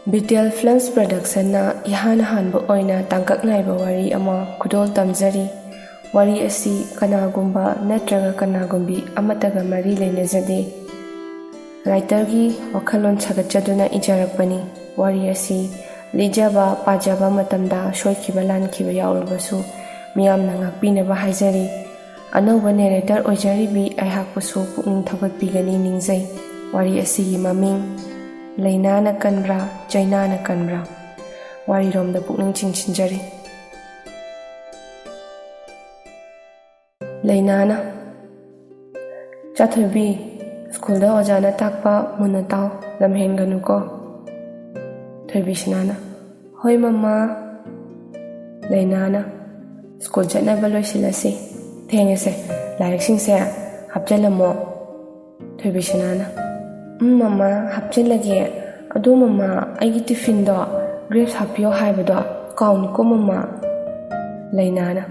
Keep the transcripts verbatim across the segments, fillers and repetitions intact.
ꯕꯤꯇꯦꯜ ꯐꯤꯜꯝꯁ ꯄ꯭ꯔꯗꯛꯁꯟꯅ ꯏꯍꯥꯟ ꯍꯥꯟꯕ ꯑꯣꯏꯅ ꯇꯥꯡꯀꯛ ꯅꯥꯏꯕ ꯋꯥꯔꯤ ꯑꯃ ꯈꯨꯗꯣꯜ ꯇꯝꯖꯔꯤ꯫ ꯋꯥꯔꯤ ꯑꯁꯤ ꯀꯅꯥꯒꯨꯝꯕ ꯅꯠꯇ꯭ꯔꯒ ꯀꯅꯥꯒꯨꯝꯕꯤ ꯑꯃꯠꯇꯒ ꯃꯔꯤ ꯂꯩꯅꯖꯗꯦ꯫ ꯔꯥꯏꯇꯔꯒꯤ ꯋꯥꯈꯜꯂꯣꯟ ꯁꯥꯒꯠꯆꯗꯨꯅ ꯏꯖꯔꯛꯄꯅꯤ꯫ ꯋꯥꯔꯤ ꯑꯁꯤ ꯂꯤꯖꯕ, ꯄꯥꯖꯕ ꯃꯇꯝꯗ ꯁꯣꯏꯈꯤꯕ ꯂꯥꯟꯈꯤꯕ ꯌꯥꯎꯔꯕꯁꯨ ꯃꯤꯌꯥꯝꯅ ꯉꯥꯛꯄꯤꯅꯕ ꯍꯥꯏꯖꯔꯤ꯫ ꯑꯅꯧꯕ ꯅꯦꯔꯦꯇꯔ ꯑꯣꯏꯖꯔꯤꯕꯤ ꯑꯩꯍꯥꯛꯄꯨꯁꯨ ꯄꯨꯛꯅꯤꯡ ꯊꯧꯒꯠꯄꯤꯒꯅꯤ ꯅꯤꯡꯖꯩ꯫ ꯋꯥꯔꯤ ꯑꯁꯤꯒꯤ ꯃꯃꯤꯡ ꯂꯩꯅꯥꯅ ꯀꯟꯕ꯭ꯔꯥ, ꯆꯩꯅꯥꯅ ꯀꯟꯕ꯭ꯔꯥ? ꯋꯥꯔꯤꯔꯣꯝꯗ ꯄꯨꯛꯅꯤꯡ ꯆꯤꯡꯁꯤꯟꯖꯔꯤ꯫ ꯂꯩꯅꯥꯅ, "ꯆꯥꯊꯣꯏꯕꯤ, ꯁ꯭ꯀꯨꯜꯗ ꯑꯣꯖꯥꯅ ꯇꯥꯛꯄ ꯃꯨꯟꯅ ꯇꯥꯎ, ꯂꯝꯍꯦꯟꯒꯅꯨꯀꯣ꯫" ꯊꯣꯏꯕꯤꯁꯅꯥꯅ, "ꯍꯣꯏ ꯃꯃꯥ꯫" ꯂꯩꯅꯥꯅ, "ꯁ꯭ꯀꯨꯜ ꯆꯠꯅꯕ ꯂꯣꯏꯁꯤꯜꯂꯁꯤ, ꯊꯦꯡꯉꯁꯦ, ꯂꯥꯏꯔꯤꯛꯁꯤꯡꯁꯦ ꯍꯥꯞꯆꯤꯜꯂꯝꯃꯣ꯫" ꯊꯣꯏꯕꯤꯁꯅꯥꯅ, "ꯎꯝ ꯃꯃꯥ, ꯍꯥꯞꯆꯤꯜꯂꯒꯦ꯫ ꯑꯗꯣ ꯃꯃꯥ, ꯑꯩꯒꯤ ꯇꯤꯐꯤꯟꯗꯣ, ꯒ꯭ꯔꯦꯞꯁ ꯍꯥꯞꯄꯤꯌꯣ ꯍꯥꯏꯕꯗꯣ ꯀꯥꯎꯅꯤꯀꯣ ꯃꯃꯥ꯫" ꯂꯩꯅꯥꯅ,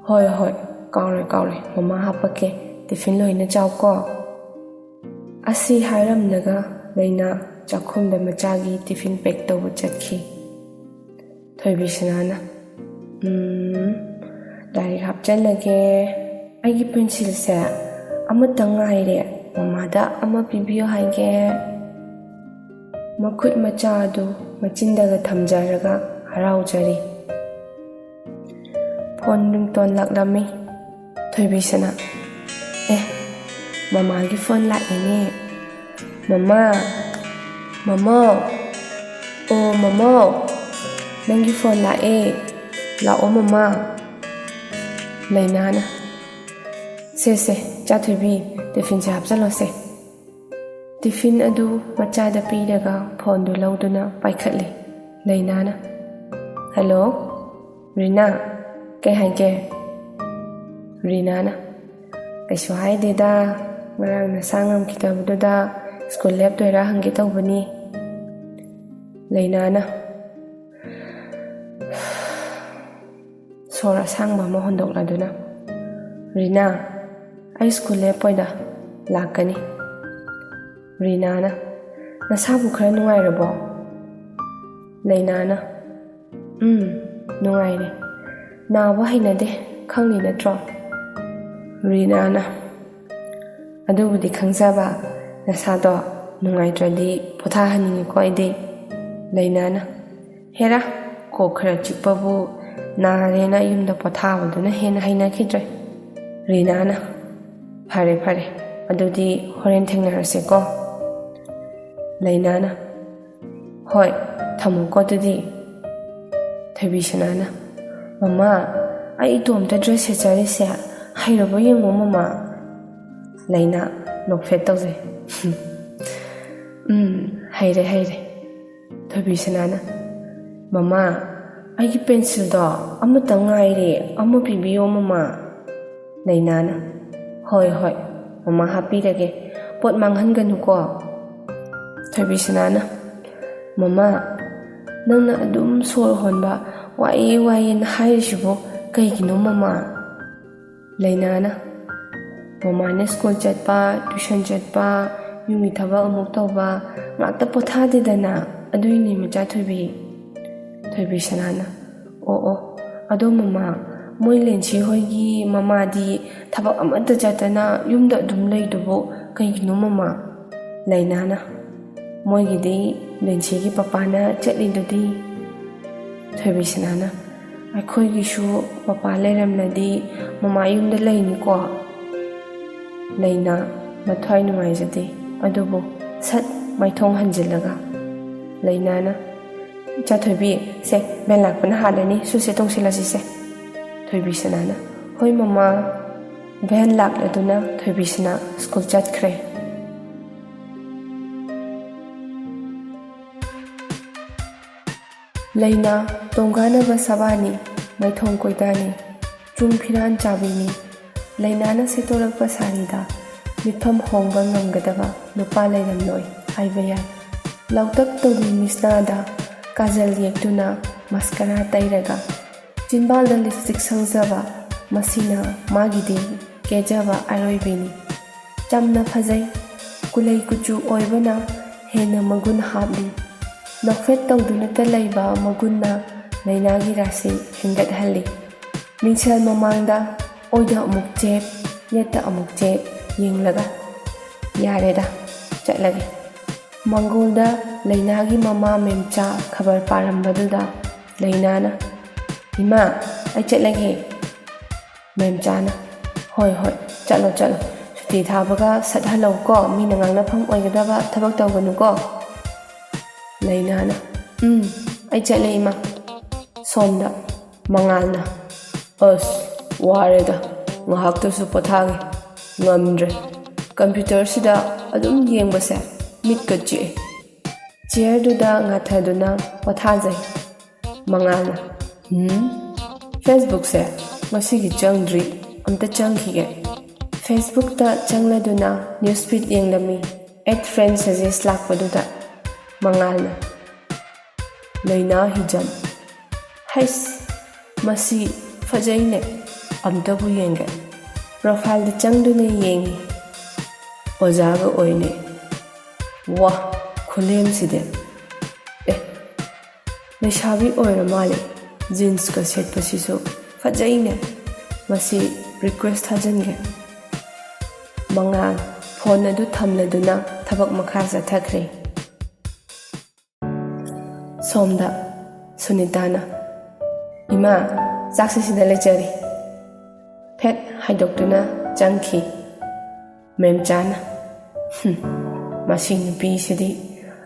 "ꯍꯣꯏ ꯍꯣꯏ, ꯀꯥꯎꯔꯣꯏ ꯀꯥꯎꯔꯣꯏ, ꯃꯃꯥ ꯍꯥꯞꯄꯛꯀꯦ, ꯇꯤꯐꯤꯟ ꯂꯣꯏꯅ ꯆꯥꯎꯀꯣ꯫" ꯑꯁꯤ ꯍꯥꯏꯔꯝꯂꯒ ꯂꯩꯅꯥ ꯆꯥꯛꯈꯨꯝꯗ ꯃꯆꯥꯒꯤ ꯇꯤꯐꯤꯟ ꯄꯦꯛ ꯇꯧꯕ ꯆꯠꯈꯤ꯫ ꯊꯣꯏꯕꯤꯁꯅꯥꯅ, "ꯎꯝ, ꯂꯥꯏꯔꯤꯛ ꯍꯥꯞꯆꯜꯂꯒꯦ꯫ ꯑꯩꯒꯤ ꯄꯦꯟꯁꯤꯜꯁꯦ ꯑꯃꯇ ꯉꯥꯏꯔꯦ, ꯃꯃꯥꯗ ꯑꯃ ꯄꯤꯕꯤꯌꯨ ꯍꯥꯏꯒꯦ꯫" ꯃꯈꯨꯠ ꯃꯆꯥ ꯑꯗꯨ ꯃꯆꯤꯟꯗꯒ ꯊꯝꯖꯔꯒ ꯍꯔꯥꯎꯖꯔꯤ꯫ Phone ringtone ꯂꯥꯛꯂꯝꯃꯤ꯫ ꯊꯣꯏꯕꯤꯁꯅꯥ, "ꯑꯦ, ꯃꯃꯥꯒꯤ ꯐꯣꯟ ꯂꯥꯛꯑꯦꯅꯦ꯫ ꯃꯃꯥ, ꯃꯃꯥ, ꯑꯣ ꯃꯃꯥ, ꯅꯪꯒꯤ ꯐꯣꯟ ꯂꯥꯛꯑꯦ, ꯂꯥꯛꯑꯣ ꯃꯃꯥ꯫" ꯂꯩꯅꯥꯅ, "ꯁꯦ ꯁꯦ, ꯆꯥꯊꯣꯏꯕꯤ, ꯇꯤꯐꯤꯟꯁꯦ ꯍꯥꯞꯆꯜꯂꯣꯁꯦ꯫" ꯇꯤꯐꯤꯟ ꯑꯗꯨ ꯃꯆꯥꯗ ꯄꯤꯔꯒ ꯐꯣꯟꯗꯨ ꯂꯧꯗꯨꯅ ꯄꯥꯏꯈꯠꯂꯤ꯫ ꯂꯩꯅꯥꯅ, "ꯍꯜꯂꯣ, ꯔꯤꯅꯥ, ꯀꯩ ꯍꯥꯏꯒꯦ?" ꯔꯤꯅꯥꯅ, "ꯀꯩꯁꯨ ꯍꯥꯏꯗꯦꯗ, ꯉꯔꯥꯡ ꯅꯁꯥ ꯉꯝꯈꯤꯗꯕꯗꯨꯗ ꯁ꯭ꯀꯨꯜ ꯂꯦꯞꯇꯣꯏꯔꯥ ꯍꯪꯒꯦ ꯇꯧꯕꯅꯤ꯫" ꯂꯩꯅꯥꯅ ꯁꯣꯔ ꯑꯁꯥꯡꯕ ꯑꯃ ꯍꯣꯟꯗꯣꯛꯂꯗꯨꯅ, "ꯔꯤꯅꯥ, ꯑꯩ ꯁ꯭ꯀꯨꯜ ꯂꯦꯞꯄꯣꯏꯗ, ꯂꯥꯛꯀꯅꯤ꯫" ꯔꯤꯅꯥꯅ, "ꯅꯁꯥꯕꯨ ꯈꯔ ꯅꯨꯡꯉꯥꯏꯔꯕꯣ?" ꯂꯩꯅꯥꯅ, "ꯎꯝ, ꯅꯨꯡꯉꯥꯏꯔꯦ꯫ ꯅꯥꯕ ꯍꯩꯅꯗꯦ, ꯈꯪꯂꯤ ꯅꯠꯇ꯭ꯔꯣ?" ꯔꯤꯅꯥꯅ, "ꯑꯗꯨꯕꯨꯗꯤ ꯈꯪꯖꯕ, ꯅꯁꯥꯗꯣ ꯅꯨꯡꯉꯥꯏꯇ꯭ꯔꯗꯤ ꯄꯣꯊꯥꯍꯟꯅꯤꯡꯉꯤꯀꯣ ꯑꯩꯗꯤ꯫" ꯂꯩꯅꯥꯅ, "ꯍꯦꯔꯥ, ꯀꯣꯛ ꯈꯔ ꯆꯤꯛꯄꯕꯨ ꯅꯥꯔꯦꯅ ꯌꯨꯝꯗ ꯄꯣꯊꯥꯕꯗꯨꯅ ꯍꯦꯟꯅ ꯍꯩꯅꯈꯤꯗ꯭ꯔꯦ꯫" ꯔꯤꯅꯥꯅ, "ꯐꯔꯦ ꯐꯔꯦ, ꯑꯗꯨꯗꯤ ꯍꯣꯔꯦꯟ ꯊꯦꯡꯅꯔꯁꯦꯀꯣ꯫" ꯂꯩꯅꯥꯅ, "ꯍꯣꯏ, ꯊꯝꯃꯣꯀꯣ ꯑꯗꯨꯗꯤ꯫" ꯊꯣꯏꯕꯤꯁꯅꯥꯅ, "ꯃꯃꯥ, ꯑꯩ ꯏꯇꯣꯝꯇ ꯗ꯭ꯔꯦꯁ ꯁꯦꯠꯆꯔꯤꯁꯦ ꯍꯩꯔꯕꯣ ꯌꯦꯡꯉꯣ ꯃꯃꯥ꯫" ꯂꯩꯅꯥ ꯅꯣꯛꯐꯦꯠ ꯇꯧꯖꯩ꯫ "ꯎꯝ, ꯍꯩꯔꯦ ꯍꯩꯔꯦ꯫" ꯊꯣꯏꯕꯤꯁꯅꯥꯅ, "ꯃꯃꯥ, ꯑꯩꯒꯤ ꯄꯦꯟꯁꯤꯜꯗꯣ ꯑꯃꯇꯪ ꯉꯥꯏꯔꯦ, ꯑꯃ ꯄꯤꯕꯤꯌꯣ ꯃꯃꯥ꯫" ꯂꯩꯅꯥꯅ, "ꯍꯣꯏ ꯍꯣꯏ, ꯃꯃꯥ ꯍꯥꯞꯄꯤꯔꯒꯦ, ꯄꯣꯠ ꯃꯥꯡꯍꯟꯒꯅꯨꯀꯣ꯫" ꯊꯣꯏꯕꯤꯁꯅꯥꯅ, "ꯃꯃꯥ, ꯅꯪꯅ ꯑꯗꯨꯝ ꯁꯣꯔ ꯍꯣꯟꯕ ꯋꯥꯏꯌꯦ ꯋꯥꯏꯌꯦꯅ ꯍꯥꯏꯔꯤꯁꯤꯕꯨ ꯀꯩꯒꯤꯅꯣ ꯃꯃꯥ?" ꯂꯩꯅꯥꯅ, "ꯃꯃꯥꯅ ꯁ꯭ꯀꯨꯜ ꯆꯠꯄ, ꯇ꯭ꯌꯨꯁꯟ ꯆꯠꯄ, ꯌꯨꯝꯒꯤ ꯊꯕꯛ ꯑꯃꯨꯛ ꯇꯧꯕ, ꯉꯥꯛꯇ ꯄꯣꯊꯥꯗꯦꯗꯅ, ꯑꯗꯨꯏꯅꯦ ꯃꯆꯥ ꯊꯣꯏꯕꯤ꯫" ꯊꯣꯏꯕꯤꯁꯅꯥꯅ, "ꯑꯣ ꯑꯣ, ꯑꯗꯣ ꯃꯃꯥ, ꯃꯣꯏ ꯂꯦꯟꯁꯤ ꯍꯣꯏꯒꯤ ꯃꯃꯥꯗꯤ ꯊꯕꯛ ꯑꯃꯠꯇ ꯆꯠꯇꯅ ꯌꯨꯝꯗ ꯑꯗꯨꯝ ꯂꯩꯗꯨꯕꯨ ꯀꯩꯒꯤꯅꯣ ꯃꯃꯥ?" ꯂꯩꯅꯥꯅ, "ꯃꯣꯏꯒꯤꯗꯤ ꯂꯦꯟꯁꯤꯒꯤ ꯄꯄꯥꯅ ꯆꯠꯂꯤꯗꯨꯗꯤ꯫" ꯊꯣꯏꯕꯤꯁꯅꯥꯅ, "ꯑꯩꯈꯣꯏꯒꯤꯁꯨ ꯄꯄꯥ ꯂꯩꯔꯝꯂꯗꯤ ꯃꯃꯥ ꯌꯨꯝꯗ ꯂꯩꯅꯤꯀꯣ?" ꯂꯩꯅꯥ ꯃꯊ꯭ꯋꯥꯏ ꯅꯨꯡꯉꯥꯏꯖꯗꯦ, ꯑꯗꯨꯕꯨ ꯁꯠ ꯃꯥꯏꯊꯣꯡ ꯍꯟꯖꯤꯜꯂꯒ ꯂꯩꯅꯥꯅ, "ꯏꯆꯥ ꯊꯣꯏꯕꯤ, ꯁꯦ, ꯚꯦꯟ ꯂꯥꯛꯄꯅ ꯍꯥꯜꯂꯅꯤ, ꯁꯨꯁꯦ ꯇꯣꯡꯁꯤꯜꯂꯁꯤꯁꯦ꯫" ꯊꯣꯏꯕꯤꯁꯅꯥꯅ, "ꯍꯣꯏ ꯃꯃꯥ꯫" ꯚꯦꯟ ꯂꯥꯛꯂꯗꯨꯅ ꯊꯣꯏꯕꯤꯁꯅꯥ ꯁ꯭ꯀꯨꯜ ꯆꯠꯈ꯭ꯔꯦ꯫ ꯂꯩꯅꯥ ꯇꯣꯡꯒꯥꯅꯕ ꯁꯕꯥꯅꯤ, ꯃꯥꯏꯊꯣꯡ ꯀꯣꯏꯗꯥꯅꯤ, ꯆꯨꯡ ꯐꯤꯔꯥꯟ ꯆꯥꯕꯤꯅꯤ꯫ ꯂꯩꯅꯥꯅ ꯁꯦꯠꯇꯣꯔꯛꯄ ꯁꯥꯔꯤꯗ ꯃꯤꯠꯐꯝ ꯍꯣꯡꯕ ꯉꯝꯒꯗꯕ ꯅꯨꯄꯥ ꯂꯩꯔꯝꯂꯣꯏ ꯍꯥꯏꯕ ꯌꯥꯏ꯫ ꯂꯥꯎꯇꯛ ꯇꯧꯕꯤ ꯃꯤꯁꯅꯥꯗ ꯀꯥꯖꯜ ꯌꯦꯛꯇꯨꯅ ꯃꯁꯀꯔꯥ ꯇꯩꯔꯒ, ꯆꯤꯟꯕꯥꯜꯗ ꯂꯤꯞꯁꯇꯤꯛ ꯁꯪꯖꯕ, ꯃꯁꯤꯅ ꯃꯥꯒꯤꯗꯤ ꯀꯦꯖꯕ ꯑꯔꯣꯏꯕꯤꯅꯤ꯫ ꯆꯝꯅ ꯐꯖꯩ, ꯀꯨꯂꯩ ꯀꯨꯆꯨ ꯑꯣꯏꯕꯅ ꯍꯦꯟꯅ ꯃꯒꯨꯟ ꯍꯥꯞꯂꯤ꯫ ꯅꯣꯛꯐꯦꯠ ꯇꯧꯗꯨꯅꯇ ꯂꯩꯕ ꯃꯒꯨꯟꯅ ꯂꯩꯅꯥꯒꯤ ꯔꯥꯁꯤ ꯍꯦꯟꯒꯠꯍꯜꯂꯤ꯫ ꯃꯤꯡꯁꯦꯜ ꯃꯃꯥꯡꯗ ꯑꯣꯏꯗ ꯑꯃꯨꯛ ꯆꯦꯞ, ꯌꯦꯠꯇ ꯑꯃꯨꯛ ꯆꯦꯞ ꯌꯦꯡꯂꯒ, "ꯌꯥꯔꯦꯗ, ꯆꯠꯂꯒꯦ꯫" ꯃꯪꯒꯣꯜꯗ ꯂꯩꯅꯥꯒꯤ ꯃꯃꯥ ꯃꯦꯝꯆꯥ ꯈꯕꯔ ꯄꯥꯔꯝꯕꯗꯨꯗ ꯂꯩꯅꯥꯅ, "ꯏꯃꯥ, ꯑꯩ ꯆꯠꯂꯒꯦ꯫" ꯃꯦꯝꯆꯥꯅ, "ꯍꯣꯏ, ꯍꯣꯏ, ꯆꯠꯂꯣ, ꯆꯠꯂꯣ꯫ ꯁꯨꯇꯤ ꯊꯥꯕꯒ ꯁꯠ ꯍꯜꯂꯛꯎꯀꯣ, ꯃꯤꯅ ꯉꯥꯡꯅꯐꯝ ꯑꯣꯏꯒꯗꯕ ꯊꯕꯛ ꯇꯧꯒꯅꯨꯀꯣ꯫" ꯂꯩꯅꯥꯅ, "ꯎꯝ, ꯑꯩ ꯆꯠꯂꯦ, ꯏꯃꯥ꯫" ꯁꯣꯝꯗ ꯃꯉꯥꯜꯅ, "ꯑꯁ, ꯋꯥꯔꯦꯗ, ꯉꯥꯏꯍꯥꯛꯇꯁꯨ ꯄꯣꯊꯥꯒꯦ꯫ ꯉꯝꯗ꯭ꯔꯦ꯫ ꯀꯝꯄ꯭ꯌꯨꯇꯔꯁꯤꯗ ꯑꯗꯨꯝ ꯌꯦꯡꯕꯁꯦ ꯃꯤꯠꯀ ꯆꯤꯛꯑꯦ꯫" ꯆꯤꯌꯔꯗꯨꯗ ꯉꯥꯊꯗꯨꯅ ꯄꯣꯊꯥꯖꯩ꯫ ꯃꯉꯥꯜꯅ, "ꯍꯨꯝ, ꯐꯦꯁꯕꯨꯛꯁꯦ ꯉꯁꯤꯒꯤ ꯆꯪꯗ꯭ꯔꯤ, ꯑꯝꯇ ꯆꯪꯈꯤꯒꯦ꯫" ꯐꯦꯁꯕꯨꯛꯇ ꯆꯪꯂꯗꯨꯅ ꯅ꯭ꯌꯨꯁ ꯐꯤꯗ ꯌꯦꯡꯂꯝꯃꯤ꯫ ꯑꯦꯗ ꯐ꯭ꯔꯦꯟ ꯁꯖꯦꯁ ꯂꯥꯛꯄꯗꯨꯗ ꯃꯉꯥꯜꯅ, "ꯂꯩꯅꯥ ꯍꯤꯖꯝ꯫ ꯍꯩꯁ, ꯃꯁꯤ ꯐꯖꯩꯅꯦ, ꯑꯝꯇꯕꯨ ꯌꯦꯡꯒꯦ꯫" ꯄ꯭ꯔꯣꯐꯥꯏꯜꯗ ꯆꯪꯗꯨꯅ ꯌꯦꯡꯉꯤ꯫ ꯑꯣꯖꯥꯒ ꯑꯣꯏꯅꯩ꯫ ꯋꯥ, ꯈꯨꯂꯦꯝꯁꯤꯗꯤ꯫ ꯑꯦ, ꯂꯩꯁꯥꯕꯤ ꯑꯣꯏꯔ ꯃꯥꯜꯂꯦ꯫ ꯖꯤꯟꯁꯀ ꯁꯦꯠꯄꯁꯤꯁꯨ ꯐꯖꯩꯅꯦ꯫ ꯃꯁꯤ ꯔꯤꯀ꯭ꯋꯦꯁ ꯊꯥꯖꯤꯟꯒꯦ꯫ ꯃꯉꯥꯜ ꯐꯣꯟ ꯑꯗꯨ ꯊꯝꯂꯗꯨꯅ ꯊꯕꯛ ꯃꯈꯥ ꯆꯠꯊꯈ꯭ꯔꯦ꯫ ꯁꯣꯝꯗ ꯁꯨꯅꯤꯇꯥꯅ, "ꯏꯃꯥ, ꯆꯥꯛꯁꯦ ꯁꯤꯗ ꯂꯩꯖꯔꯤ꯫" ꯐꯦꯠ ꯍꯥꯏꯗꯣꯛꯇꯨꯅ ꯆꯪꯈꯤ꯫ ꯃꯦꯝꯆꯥꯅ, "ꯍꯨꯝ, ꯃꯁꯤ ꯅꯨꯄꯤꯁꯤꯗꯤ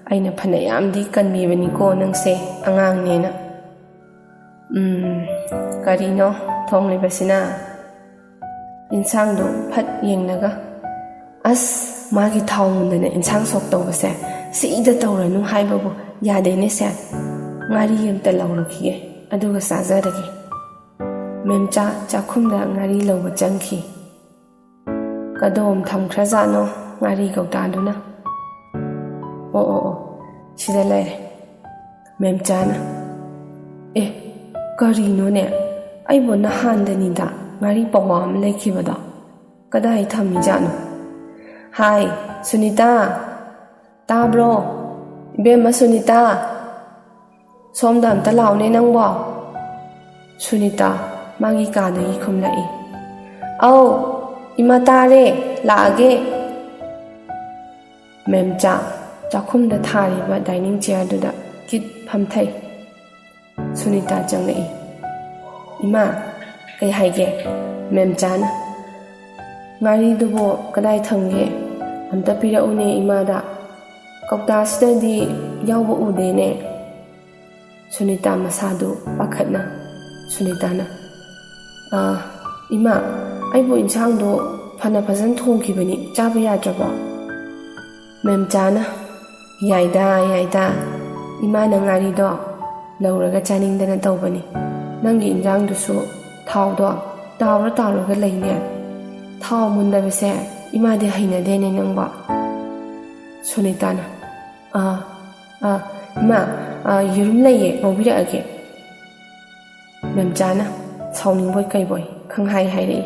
ꯑꯩꯅ ꯐꯅꯌꯥꯝꯗꯤ ꯀꯟꯕꯤꯕꯅꯤꯀꯣ ꯅꯪꯁꯦ ꯑꯉꯥꯡꯅꯦꯅ꯫" "ꯎꯝ, ꯀꯔꯤꯅꯣ ꯊꯣꯡꯂꯤꯕꯁꯤꯅ?" ꯏꯟꯁꯥꯡꯗꯣ ꯐꯠ ꯌꯦꯡꯂꯒ, "ꯑꯁ, ꯃꯥꯒꯤ ꯊꯥꯎ ꯃꯨꯟꯗꯅ ꯏꯟꯁꯥꯡ ꯁꯣꯛ ꯇꯧꯕꯁꯦ ꯁꯤꯗ ꯇꯧꯔꯅꯨ ꯍꯥꯏꯕꯕꯨ ꯌꯥꯗꯦꯅꯦ ꯁꯦ꯫ ꯉꯥꯔꯤ ꯑꯝꯇ ꯂꯧꯔꯨꯈꯤꯒꯦ, ꯑꯗꯨꯒ ꯆꯥꯖꯔꯒꯦ꯫" ꯃꯦꯝꯆꯥ ꯆꯥꯛꯈꯨꯝꯗ ꯉꯥꯔꯤ ꯂꯧꯕ ꯆꯪꯈꯤ꯫ "ꯀꯗꯣꯝ ꯊꯝꯈ꯭ꯔꯖꯥꯠꯅꯣ ꯉꯥꯔꯤ ꯀꯧꯇꯥꯗꯨꯅ?" "ꯑꯣ, ꯑꯣ, ꯑꯣ, ꯁꯤꯗ ꯂꯩꯔꯦ꯫" ꯃꯦꯝꯆꯥꯅ, "ꯑꯦ, ꯀꯔꯤꯅꯣꯅꯦ? ꯑꯩꯕꯨ ꯅꯍꯥꯟꯗꯅꯤꯗ ꯉꯥꯔꯤ ꯄꯋꯥ ꯑꯃ ꯂꯩꯈꯤꯕꯗꯣ꯫ ꯀꯗꯥꯏ ꯊꯝꯃꯤꯖꯥꯠꯅꯣ? ꯍꯥꯏ, ꯁꯨꯅꯤꯇꯥ, ꯇꯥꯕ꯭ꯔꯣ?" ꯏꯕꯦꯝꯃ ꯁꯨꯅꯤꯇꯥ, ꯁꯣꯝꯗ ꯑꯝꯇ ꯂꯥꯎꯅꯦ ꯅꯪꯕꯣ꯫ ꯁꯨꯅꯤꯇꯥ ꯃꯥꯒꯤ ꯀꯥꯗꯒꯤ ꯈꯨꯝꯂꯛꯏ꯫ "ꯑꯧ, ꯏꯃꯥ ꯇꯥꯔꯦ, ꯂꯥꯛꯑꯒꯦ꯫" ꯃꯦꯝꯆꯥ ꯆꯥꯛꯈꯨꯝꯗ ꯊꯥꯔꯤꯕ dining chairꯗꯨꯗ ꯀꯤꯠ ꯐꯝꯊꯩ꯫ ꯁꯨꯅꯤꯇꯥ ꯆꯪꯂꯛꯏ꯫ "ꯏꯃꯥ, ꯀꯩ ꯍꯥꯏꯒꯦ?" ꯃꯦꯝꯆꯥꯅ, "ꯉꯥꯔꯤꯗꯨꯕꯨ ꯀꯗꯥꯏ ꯊꯝꯒꯦ? ꯑꯝꯇ ꯄꯤꯔꯛꯎꯅꯦ ꯏꯃꯥꯗ꯫ ꯀꯧꯇꯥꯁꯤꯗꯗꯤ ꯌꯥꯎꯕ ꯎꯗꯦꯅꯦ꯫" ꯁꯨꯅꯤꯇꯥ ꯃꯁꯥꯗꯨ ꯄꯥꯈꯠꯅ꯫ ꯁꯨꯅꯤꯇꯥꯅ, "ꯑꯥ, ꯏꯃꯥ, ꯑꯩꯕꯨ ꯏꯟꯁꯥꯡꯗꯣ ꯐꯅ ꯐꯖꯅ ꯊꯣꯡꯈꯤꯕꯅꯤ, ꯆꯥꯕ ꯌꯥꯗ꯭ꯔꯕꯣ?" ꯃꯦꯝꯆꯥꯅ, "ꯌꯥꯏꯗ, ꯌꯥꯏꯗ, ꯏꯃꯥꯅ ꯉꯥꯔꯤꯗꯣ ꯂꯧꯔꯒ ꯆꯥꯅꯤꯡꯗꯅ ꯇꯧꯕꯅꯤ꯫ ꯅꯪꯒꯤ ꯏꯟꯖꯥꯡꯗꯨꯁꯨ ꯊꯥꯎꯗꯣ ꯇꯥꯎꯔ ꯇꯥꯎꯔꯒ ꯂꯩꯅꯦ꯫ ꯊꯥꯎ ꯃꯨꯟꯗꯕꯁꯦ ꯏꯃꯥꯗꯤ ꯍꯩꯅꯗꯦꯅꯦ ꯅꯪꯕꯣ꯫" ꯁꯨꯅꯤꯇꯥꯅ, "ꯑꯥ, ꯑꯥ, ꯏꯃꯥ, ꯑꯥ, ꯌꯦꯔꯨꯝ ꯂꯩꯌꯦ, ꯉꯧꯕꯤꯔꯛꯑꯒꯦ꯫" ꯃꯦꯝꯆꯥꯅ ꯁꯥꯎꯅꯤꯡꯕꯣꯏ ꯀꯩꯕꯣꯏ ꯈꯪꯍꯥꯏ ꯍꯥꯏꯔꯛꯏ꯫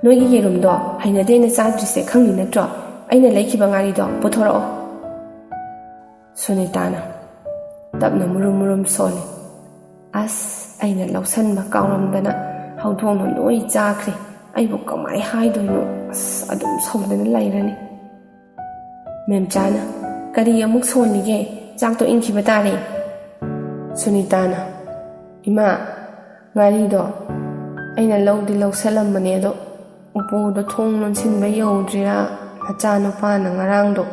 "ꯅꯣꯏꯒꯤ ꯌꯦꯔꯨꯝꯗꯣ ꯍꯩꯅꯗꯦꯅ ꯆꯥꯗ꯭ꯔꯤꯁꯦ ꯈꯪꯉꯤ ꯅꯠꯇ꯭ꯔꯣ? ꯑꯩꯅ ꯂꯩꯈꯤꯕ ꯉꯥꯔꯤꯗꯣ ꯄꯨꯊꯣꯔꯛꯑꯣ꯫" ꯁꯨꯅꯤꯇꯥꯅ ꯇꯞꯅ ꯃꯨꯔꯨꯝ ꯃꯨꯔꯨꯝ ꯁꯣꯜꯂꯤ꯫ "ꯑꯁ, ꯑꯩꯅ ꯂꯧꯁꯟꯕ ꯀꯥꯎꯔꯝꯗꯅ ꯍꯧꯗꯣꯡꯅ ꯂꯣꯏ ꯆꯥꯈ꯭ꯔꯦ꯫ ꯑꯩꯕꯨ ꯀꯃꯥꯏ ꯍꯥꯏꯗꯣꯏꯅꯣ? ꯑꯁ, ꯑꯗꯨꯝ ꯁꯧꯗꯅ ꯂꯩꯔꯅꯤ꯫" ꯃꯦꯝꯆꯥꯅ, "ꯀꯔꯤ ꯑꯃꯨꯛ ꯁꯣꯜꯂꯤꯒꯦ? ꯆꯥꯛꯇꯣ ꯏꯪꯈꯤꯕ ꯇꯥꯔꯦ꯫" ꯁꯨꯅꯤꯇꯥꯅ, "ꯏꯃꯥ, ꯉꯥꯔꯤꯗꯣ ꯑꯩꯅ ꯂꯧꯗꯤ ꯂꯧꯁꯜꯂꯝꯕꯅꯦ, ꯑꯗꯣ ꯎꯄꯨꯗꯣ ꯊꯣꯡ ꯂꯣꯟꯁꯤꯟꯕ ꯌꯧꯗ꯭ꯔꯤꯔꯥ, ꯅꯆꯥꯅꯨꯄꯥꯅ ꯉꯔꯥꯡꯗꯣ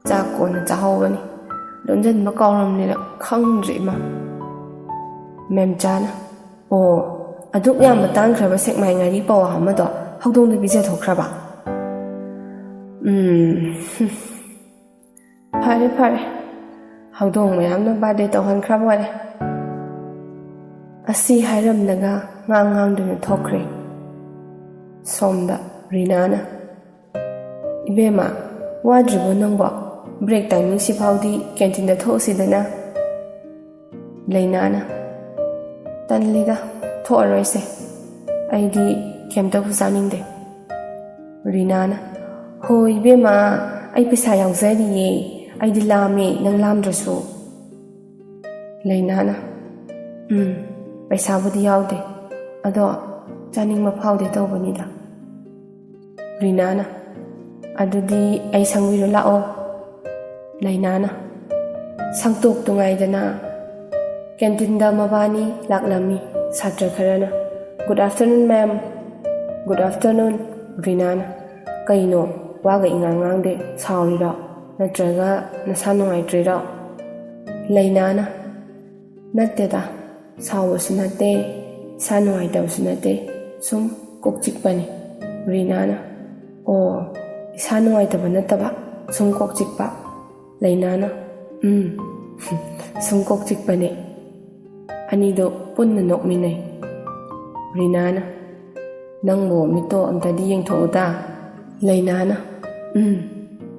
ꯆꯥꯛ ꯀꯣꯟꯅ ꯆꯥꯍꯧꯕꯅꯤ, ꯂꯣꯟꯁꯤꯟꯕ ꯀꯥꯎꯔꯝꯅꯤꯅ ꯈꯪꯗ꯭ꯔꯦ ꯏꯃꯥ꯫" ꯃꯦꯝꯆꯥꯅ, "ꯑꯣ, ꯑꯗꯨꯛ ꯌꯥꯝꯕ ꯇꯥꯡꯈ꯭ꯔꯕ ꯁꯦꯛꯃꯥꯏ ꯉꯥꯔꯤ ꯄꯋꯥ ꯑꯃꯗꯣ ꯍꯧꯗꯣꯡꯗ ꯄꯤꯖꯊꯣꯛꯈ꯭ꯔꯕ?" ꯎꯝ, ꯐꯔꯦ, ꯐꯔꯦ꯫ ꯍꯧꯗꯣꯡ ꯃꯌꯥꯝꯅ birthday ꯇꯧꯍꯟꯈ꯭ꯔꯕ ꯑꯣꯏꯔꯦ꯫ ꯑꯁꯤ ꯍꯥꯏꯔꯝꯂꯒ ꯉꯥꯡ ꯉꯥꯡꯗꯨꯅ ꯊꯣꯛꯈ꯭ꯔꯦ꯫ ꯁꯣꯝꯗ ꯔꯤꯅꯥꯅ, "ꯏꯕꯦꯝꯃ, ꯋꯥꯗ꯭ꯔꯤꯕꯣ ꯅꯪꯕꯣ? Break timing ꯁꯤꯐꯥꯎꯗꯤ canteen ꯗ ꯊꯣꯛꯎꯁꯤꯗꯅ꯫" ꯂꯩꯅꯥꯅ, "ꯇꯜꯂꯤꯗ, ꯊꯣꯛꯑꯔꯣꯏꯁꯦ꯫ ꯑꯩꯗꯤ ꯀꯩꯝꯇꯕꯨ ꯆꯥꯅꯤꯡꯗꯦ꯫" ꯔꯤꯅꯥꯅ, "ꯍꯣ ꯏꯕꯦꯝꯃ, ꯑꯩ ꯄꯩꯁꯥ ꯌꯥꯎꯖꯔꯤꯌꯦ, ꯑꯩꯗꯤ ꯂꯥꯝꯃꯦ, ꯅꯪ ꯂꯥꯝꯗ꯭ꯔꯁꯨ꯫ ꯂꯩꯅꯥꯅ, ꯎꯝ, ꯄꯩꯁꯥꯕꯨꯗꯤ ꯌꯥꯎꯗꯦ, ꯑꯗꯣ ꯆꯥꯅꯤꯡꯕ ꯐꯥꯎꯗꯦ ꯇꯧꯕꯅꯤꯗ꯫ ꯔꯤꯅꯥꯅ, ꯑꯗꯨꯗꯤ ꯑꯩ ꯁꯪꯕꯤꯔꯨ ꯂꯥꯛꯑꯣ꯫ ꯂꯩꯅꯥꯅ, ꯁꯪꯇꯣꯛꯇꯨ ꯉꯥꯏꯗꯅ꯫ ꯀꯦꯟꯇꯤꯟꯗ ꯃꯕꯥꯅꯤ ꯂꯥꯛꯂꯝꯃꯤ꯫ ꯁꯥꯇ꯭ꯔ ꯈꯔꯅ, "Good afternoon, ma'am." "Good afternoon." ꯔꯤꯅꯥꯅ, "ꯀꯩꯅꯣ, ꯋꯥꯒ ꯏꯉꯥꯡ ꯉꯥꯡꯗꯦ, ꯁꯥꯎꯔꯤꯔꯣ? ꯅꯠꯇ꯭ꯔꯒ ꯅꯁꯥ ꯅꯨꯡꯉꯥꯏꯇ꯭ꯔꯤꯔꯣ?" ꯂꯩꯅꯥꯅ, "ꯅꯠꯇꯦꯗ, ꯁꯥꯎꯕꯁꯨ ꯅꯠꯇꯦ, ꯏꯁꯥ ꯅꯨꯡꯉꯥꯏꯇꯕꯁꯨ ꯅꯠꯇꯦ, ꯁꯨꯝ ꯀꯣꯛ ꯆꯤꯛꯄꯅꯤ꯫" ꯔꯤꯅꯥꯅ, "ꯑꯣ, ꯏꯁꯥ ꯅꯨꯡꯉꯥꯏꯇꯕ ꯅꯠꯇꯕ, ꯁꯨꯝ ꯀꯣꯛ ꯆꯤꯛꯄ?" ꯂꯩꯅꯥꯅ, "ꯎꯝ, ꯁꯨꯝ ꯀꯣꯛ ꯆꯤꯛꯄꯅꯦ꯫" ꯑꯅꯤꯗꯣ ꯄꯨꯟꯅ ꯅꯣꯛꯃꯤꯟꯅꯩ꯫ ꯔꯤꯅꯥꯅ, "ꯅꯪꯕꯨ ꯃꯤꯠꯇꯣ ꯑꯝꯇꯗꯤ ꯌꯦꯡꯊꯣꯛꯎꯗ꯫" ꯂꯩꯅꯥꯅ, "ꯎꯝ,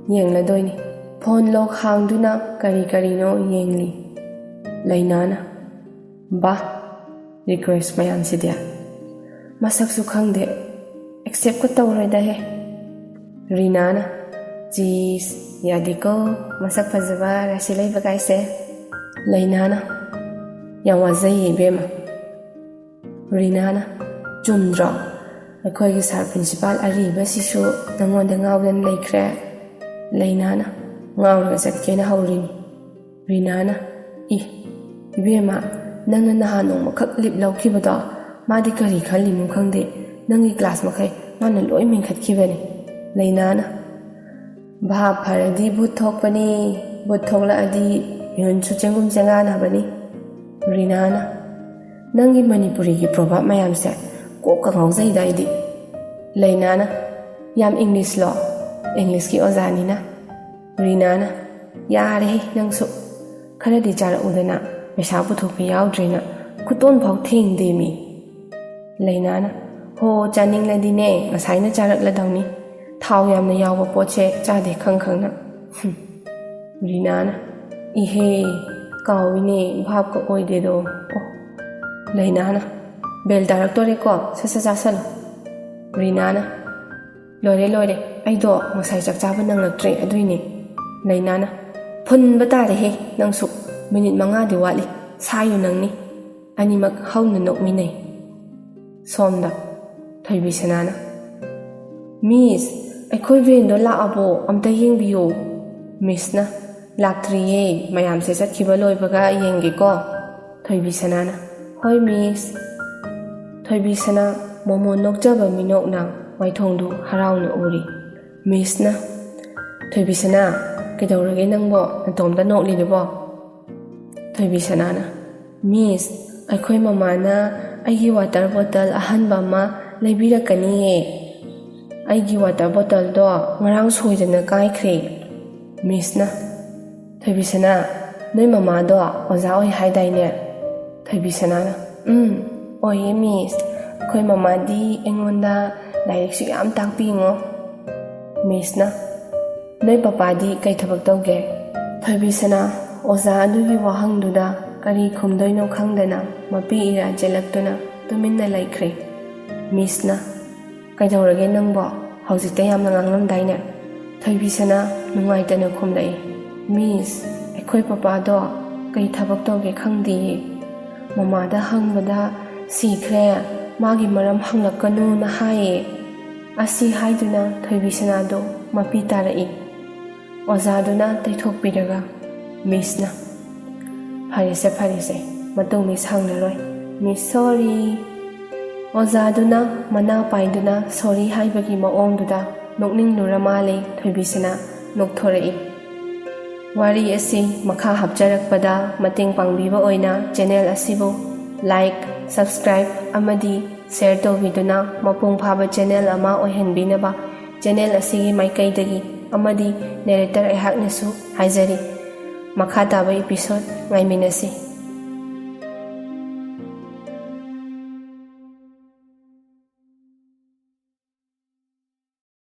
ꯌꯦꯡꯂꯗꯣꯏꯅꯤ꯫ ꯐꯣꯟ ꯂꯣꯛ ꯍꯥꯡꯗꯨꯅ ꯀꯔꯤ ꯀꯔꯤꯅꯣ ꯌꯦꯡꯂꯤ꯫" ꯂꯩꯅꯥꯅ, "ꯕꯥ, ꯔꯤꯀ꯭ꯋꯦꯁ ꯃꯌꯥꯝꯁꯤꯗꯤ꯫ ꯃꯁꯛꯁꯨ ꯈꯪꯗꯦ, ꯑꯦꯛꯁꯦꯞꯀ ꯇꯧꯔꯣꯏꯗꯍꯦ꯫" ꯔꯤꯅꯥꯅ, "ꯆꯤꯁ, ꯌꯥꯗꯦꯀꯣ, ꯃꯁꯛ ꯐꯖꯕ, ꯔꯥꯁꯤ ꯂꯩꯕ ꯀꯥꯏꯁꯦ꯫" ꯂꯩꯅꯥꯅ, "ꯌꯥꯝ ꯋꯥꯖꯩꯌꯦ ꯏꯕꯦꯝꯃ꯫" ꯔꯤꯅꯥꯅ, "ꯆꯨꯝꯗ꯭ꯔꯣ? ꯑꯩꯈꯣꯏꯒꯤ ꯁꯥꯔ ꯄ꯭ꯔꯤꯟꯁꯤꯄꯥꯜ ꯑꯔꯤꯕꯁꯤꯁꯨ ꯅꯪꯉꯣꯟꯗ ꯉꯥꯎꯗꯅ ꯂꯩꯈ꯭ꯔꯦ꯫" ꯂꯩꯅꯥꯅ, "ꯉꯥꯎꯔꯒ ꯆꯠꯀꯦꯅ ꯍꯧꯔꯤꯅꯤ꯫" ꯔꯤꯅꯥꯅ, "ꯏ, ꯏꯕꯦꯝꯃ, ꯅꯪꯅ ꯅꯍꯥꯟ ꯅꯣꯡꯃꯈꯛ ꯂꯤꯞ ꯂꯧꯈꯤꯕꯗꯣ, ꯃꯥꯗꯤ ꯀꯔꯤ ꯈꯜꯂꯤꯅꯣ ꯈꯪꯗꯦ, ꯅꯪꯒꯤ ꯀ꯭ꯂꯥꯁ ꯃꯈꯩ ꯃꯥꯅ ꯂꯣꯏ ꯃꯦꯟꯈꯠꯈꯤꯕꯅꯤ꯫" ꯂꯩꯅꯥꯅ, "ꯚꯥꯞ ꯐꯔꯗꯤ ꯚꯨꯠ ꯊꯣꯛꯄꯅꯤ, ꯚꯨꯠ ꯊꯣꯛꯂꯛꯑꯗꯤ ꯃꯤꯍꯨꯟꯁꯨ ꯆꯦꯡꯒꯨꯝ ꯆꯦꯡꯒꯥꯟꯅꯕꯅꯤ꯫" ꯔꯤꯅꯥꯅ, "ꯅꯪꯒꯤ ꯃꯅꯤꯄꯨꯔꯤꯒꯤ ꯄ꯭ꯔꯣꯚꯥꯞ ꯃꯌꯥꯝꯁꯦ ꯀꯣꯛꯀ ꯉꯥꯎꯖꯩꯗ ꯑꯩꯗꯤ꯫" ꯂꯩꯅꯥꯅ, "ꯌꯥꯝ ꯏꯪꯂꯤꯁꯂꯣ? ꯏꯪꯂꯤꯁꯀꯤ ꯑꯣꯖꯥꯅꯤꯅ꯫" ꯔꯤꯅꯥꯅ, "ꯌꯥꯔꯦꯍꯦ ꯅꯪꯁꯨ, ꯈꯔꯗꯤ ꯆꯥꯔꯛꯎꯗꯅ, ꯄꯩꯁꯥ ꯄꯨꯊꯣꯛꯄ ꯌꯥꯎꯗ꯭ꯔꯦꯅ ꯈꯨꯇꯣꯟ ꯐꯥꯎ ꯊꯦꯡꯗꯦꯃꯤ꯫" ꯂꯩꯅꯥꯅ, "ꯍꯣ, ꯆꯥꯅꯤꯡꯂꯗꯤꯅꯦ, ꯉꯁꯥꯏꯅ ꯆꯥꯔꯛꯂꯗꯧꯅꯤ꯫ ꯊꯥꯎ ꯌꯥꯝꯅ ꯌꯥꯎꯕ ꯄꯣꯠꯁꯦ ꯆꯥꯗꯦ ꯈꯪ ꯈꯪꯅ꯫" ꯍꯨꯝ꯫ ꯔꯤꯅꯥꯅ, "ꯏꯍꯦ, ꯀꯥꯎꯏꯅꯦ, ꯚꯥꯞꯀ ꯑꯣꯏꯗꯦꯗꯣ꯫ ꯑꯣ꯫" ꯂꯩꯅꯥꯅ, "ꯕꯦꯜ ꯇꯥꯔꯛꯇꯣꯔꯦꯀꯣ, ꯁꯠ ꯁꯠ ꯆꯥꯁꯜꯂꯨ꯫" ꯔꯤꯅꯥꯅ, "ꯂꯣꯏꯔꯦ, ꯂꯣꯏꯔꯦ, ꯑꯩꯗꯣ ꯉꯁꯥꯏ ꯆꯥꯛ ꯆꯥꯕ ꯅꯪꯂꯛꯇ꯭ꯔꯦ, ꯑꯗꯨꯏꯅꯦ꯫" ꯂꯩꯅꯥꯅ, ꯐꯨꯟꯕ ꯇꯥꯔꯦꯍꯦ ꯅꯪꯁꯨ꯫ ꯃꯤꯅꯤꯠ ꯃꯉꯥꯗꯤ ꯋꯥꯠꯂꯤ꯫ ꯁꯥꯏꯌꯨ ꯅꯪꯅꯤ꯫ ꯑꯅꯤꯃꯛ ꯍꯧꯅ ꯅꯣꯛꯃꯤꯟꯅꯩ꯫ ꯁꯣꯝꯗ ꯊꯣꯏꯕꯤꯁꯅꯥꯅ, "ꯃꯤꯁ, ꯑꯩꯈꯣꯏ ꯚꯦꯟꯗꯣ ꯂꯥꯛꯑꯕꯣ? ꯑꯝꯇ ꯌꯦꯡꯕꯤꯌꯨ꯫" ꯃꯤꯁꯅ, "ꯂꯥꯛꯇ꯭ꯔꯤꯌꯦ, ꯃꯌꯥꯝꯁꯦ ꯆꯠꯈꯤꯕ ꯂꯣꯏꯕꯒ ꯌꯦꯡꯒꯦꯀꯣ꯫" ꯊꯣꯏꯕꯤꯁꯅꯥꯅ, "ꯍꯣꯏ ꯃꯤꯁ꯫" ꯊꯣꯏꯕꯤꯁꯅꯥ ꯃꯣꯃꯣꯟ ꯅꯣꯛꯆꯕ ꯃꯤꯅꯣꯛꯅ ꯃꯥꯏꯊꯣꯡꯗꯨ ꯍꯔꯥꯎꯅ ꯎꯔꯤ꯫ ꯃꯤꯁꯅ, "ꯊꯣꯏꯕꯤꯁꯅꯥ, ꯀꯩꯗꯧꯔꯒꯦ ꯅꯪꯕꯣ ꯅꯇꯣꯝꯇ ꯅꯣꯛꯂꯤꯗꯨꯕꯣ?" ꯊꯣꯏꯕꯤꯁꯅꯥꯅ, "ꯃꯤꯁ, ꯑꯩꯈꯣꯏ ꯃꯃꯥꯅ ꯑꯩꯒꯤ ꯋꯥꯇꯔ ꯕꯣꯇꯜ ꯑꯍꯟꯕ ꯑꯃ ꯂꯩꯕꯤꯔꯛꯀꯅꯤꯌꯦ꯫ ꯑꯩꯒꯤ ꯋꯥꯇꯔ ꯕꯣꯇꯜꯗꯣ ꯉꯔꯥꯡ ꯁꯣꯏꯗꯅ ꯀꯥꯏꯈ꯭ꯔꯦ꯫" ꯃꯤꯁꯅ, "ꯊꯣꯏꯕꯤꯁꯅꯥ, ꯅꯣꯏ ꯃꯃꯥꯗꯣ ꯑꯣꯖꯥ ꯑꯣꯏ ꯍꯥꯏꯗꯥꯏꯅꯦ?" ꯊꯣꯏꯕꯤꯁꯅꯥꯅ, "ꯎꯝ, ꯑꯣꯏꯌꯦ ꯃꯤꯁ꯫ ꯑꯩꯈꯣꯏ ꯃꯃꯥꯗꯤ ꯑꯩꯉꯣꯟꯗ ꯂꯥꯏꯔꯤꯛꯁꯨ ꯌꯥꯝ ꯇꯥꯛꯄꯤꯉꯣ꯫" ꯃꯤꯁꯅ, "ꯅꯣꯏ ꯄꯄꯥꯗꯤ ꯀꯩ ꯊꯕꯛ ꯇꯧꯒꯦ?" ꯊꯣꯏꯕꯤꯁꯅꯥ ꯑꯣꯖꯥ ꯑꯗꯨꯒꯤ ꯋꯥꯍꯪꯗꯨꯗ ꯀꯔꯤ ꯈꯨꯝꯗꯣꯏꯅꯣ ꯈꯪꯗꯅ ꯃꯄꯤ ꯏꯔꯥ ꯆꯦꯜꯂꯛꯇꯨꯅ ꯇꯨꯃꯤꯟꯅ ꯂꯩꯈ꯭ꯔꯦ꯫ ꯃꯤꯁꯅ, "ꯀꯩꯗꯧꯔꯒꯦ ꯅꯪꯕꯣ? ꯍꯧꯖꯤꯛꯇ ꯌꯥꯝꯅ ꯉꯥꯡꯂꯝꯗꯥꯏꯅꯦ?" ꯊꯣꯏꯕꯤꯁꯅꯥ ꯅꯨꯡꯉꯥꯏꯇꯅ ꯈꯨꯝꯂꯛꯏ, "ꯃꯤꯁ, ꯑꯩꯈꯣꯏ ꯄꯄꯥꯗꯣ ꯀꯩ ꯊꯕꯛ ꯇꯧꯒꯦ ꯈꯪꯗꯦꯌꯦ꯫ ꯃꯃꯥꯗ ꯍꯪꯕꯗ ꯁꯤꯈ꯭ꯔꯦ, ꯃꯥꯒꯤ ꯃꯔꯝ ꯍꯪꯂꯛꯀꯅꯨꯅ ꯍꯥꯏꯌꯦ꯫" ꯑꯁꯤ ꯍꯥꯏꯗꯨꯅ ꯊꯣꯏꯕꯤꯁꯅꯥꯗꯣ ꯃꯄꯤ ꯇꯥꯔꯛꯏ꯫ ꯑꯣꯖꯥꯗꯨꯅ ꯇꯩꯊꯣꯛꯄꯤꯔꯒ ꯃꯤꯁꯅ, "ꯐꯔꯦꯁꯦ, ꯐꯔꯦꯁꯦ, ꯃꯇꯨꯡꯗꯤ ꯁꯥꯡꯂꯔꯣꯏ꯫ ꯃꯤꯁ ꯁꯣꯔꯤ꯫" ꯑꯣꯖꯥꯗꯨꯅ ꯃꯅꯥ ꯄꯥꯏꯗꯨꯅ ꯁꯣꯔꯤ ꯍꯥꯏꯕꯒꯤ ꯃꯑꯣꯡꯗꯨꯗ ꯅꯣꯛꯅꯤꯡꯂꯨꯔ ꯃꯥꯜꯂꯦ ꯊꯣꯏꯕꯤꯁꯅꯥ ꯅꯣꯛꯊꯣꯔꯛꯏ꯫ ꯋꯥꯔꯤ ꯑꯁꯤ ꯃꯈꯥ ꯍꯥꯞꯆꯔꯛꯄꯗ ꯃꯇꯦꯡ ꯄꯥꯡꯕꯤꯕ ꯑꯣꯏꯅ ꯆꯦꯅꯦꯜ ꯑꯁꯤꯕꯨ ꯂꯥꯏꯛ, ꯁꯕꯁꯀ꯭ꯔꯥꯏꯕ ꯑꯃꯗꯤ ꯁꯦꯌꯔ ꯇꯧꯕꯤꯗꯨꯅ ꯃꯄꯨꯡ ꯐꯥꯕ ꯆꯦꯅꯦꯜ ꯑꯃ ꯑꯣꯏꯍꯟꯕꯤꯅꯕ ꯆꯦꯅꯦꯜ ꯑꯁꯤꯒꯤ ꯃꯥꯏꯀꯩꯗꯒꯤ ꯑꯃꯗꯤ ꯅꯦꯔꯦꯇꯔ ꯑꯩꯍꯥꯛꯅꯁꯨ ꯍꯥꯏꯖꯔꯤ꯫ ꯃꯈꯥ ꯇꯥꯕ ꯏꯄꯤꯁꯣꯗ ꯉꯥꯏꯃꯤꯟꯅꯁꯤ꯫